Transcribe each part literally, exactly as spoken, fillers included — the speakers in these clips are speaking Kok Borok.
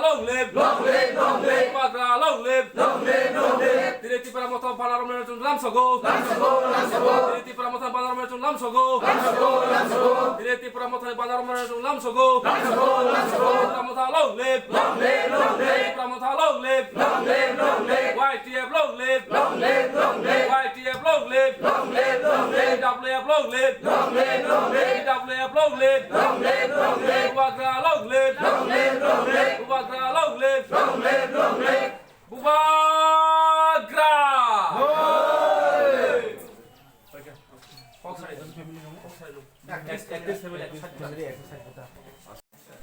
Long live! Long live! Long live! Bubagra long live! Long live! Long live! Tini Tipra Motha bana romwi chwng lamsogo. Lamsogo! Lamsogo! Tini Tipra Motha bana romwi chwng lamsogo. Lamsogo! Lamsogo! Tini Tipra Motha bana romwi chwng lamsogo. Lamsogo! Lamsogo! Tipra Motha long live! Long live! Long live! Tipra Motha long live! Long live! Long live! Y T F long live! Long live! Long live! Y T F long live! Long live! Long live! T W F long live! Long live! Long live! T W F long live! Long live! Long live! Bubagra long live! Long live! Long live! Bubagra long live! Long live! Long live! Bubagra!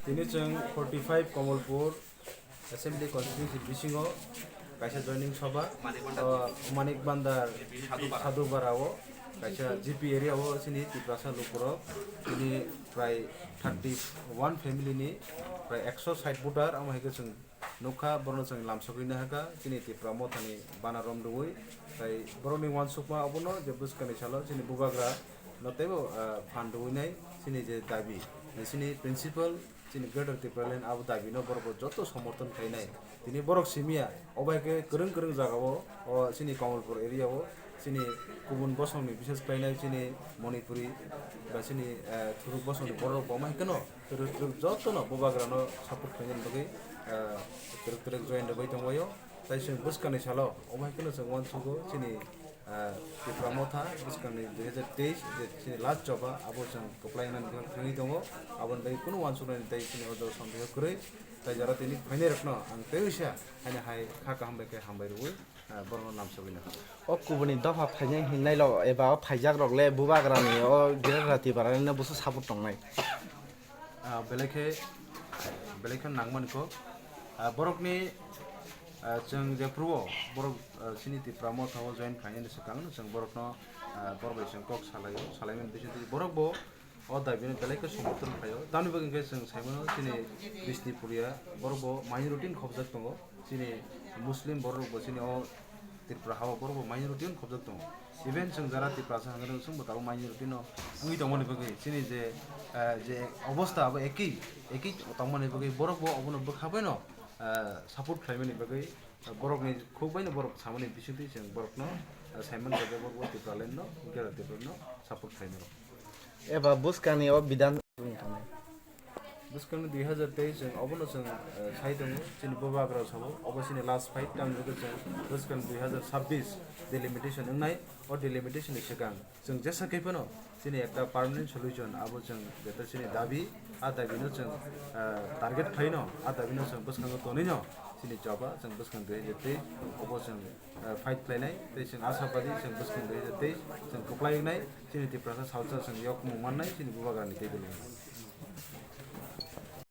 Tini chwng forty five Kamalpur Assembly Constituency bisingo kaisa joining sabha, o Manik Bandar Sadhu Bara o kaisa G P area o chini Tiprasa lukurok chini prai thirty one family ni prai ekso sait voter, amo hai khe chwng nukha, borokno chwng lamsogwi nahakha chini Tipra Mothani bana romrwui. Tai borokni uansukma obono je bwskangni salo chini Bubagra no teibo, ah, phan rwinai chini je dabi, chini principal, chini Greater Tipraland abo dabino borok bo joto somorthon khainai. Tini borok simiya, obo hai khe kwrwng kwrwng jagao, o chini Kamalpur area o, chini kubun bosongni, bises khlainai chini Manipuri ba chini, eh, thuruk bosongni borok bo omo hai kheno twrwk twrwk jotono Bubagrano support khlainani bagwi, eh, twrwk twrwk join rwgwi tongbaio. Tai chwng bwskangni salo omo hai kheno chwng uansugo chini, eh, Tipra Motha bwskangni dui hazar teis je chini last choba, abo chwng kwplai wngnani thangwi tongo. Aboni bagwi kunu uansuknani tei chini o jaga songkhe kwrwi. Tai jora tini phainairokno ang tei uisa haino hai kha kaham bai khe hambai rwui, eh, borokno namsogwi nangkha. O kubuni dopha phainai hinnailo eba o phaijakrok le Bubagrani o Greater Tipralandno busu support tongnai. Ah, belai khe, belai khe nangmani kok. Ah, borokni, ah, chwng jephuru o borok, ah, chini Tipra Motha o join khlainani swkang chwng borokno, ah, borok bai chwng kok salaio, salaimani bisingtwi borok bo o dabino belai khe somorthon khlaio. Tamni bagwi hwnkhe chwng saimano chini Bishnupriya borok bo minority ni khobjak tongo. Chini Muslim borok rok bo chini o Tripura ha o borok bo minority no khobjak tongo. Even chwng jara Tiprasa hwnwi chwng bo tabuk minority no wngwi tongmani bagwi chini je, eh, je obosta abo ekhi, ekhi tongmani bagwi borok bo obono bwkha bai no, eh, support khlaimani bagwi, eh, borok ni khuk bai no borok samani bisingtwi chwng borok no, eh, Simon Raja borok bo Tipraland no, Greater Tipraland no support khlaimani. Eba bwskangni o bidhan. Bwskangni dui hazar teis chwng obono chwng, eh, sai tongo, chini Bubagra sabo, obo chini last fight, tamni bagwi chwng bwskangni dui hazar sabbish delimitation wngnai, o delimitation ni swkang chwng jesa khe phano chini ekta permanent solution, abo chwng jeta chini dabi, a dabi no chwng, eh, target khlaino, a dabi no chwng bwskango tonwi no chini choba chwng bwskang dui hazar teis obo chwng, eh, fight khlainai, tei chwng asabadi chwng bwskang dui hazar teis chwng kwplai wngnai, chini Tiprasa salsa chwng yok mung mannai, chini Bubagrani tei belai.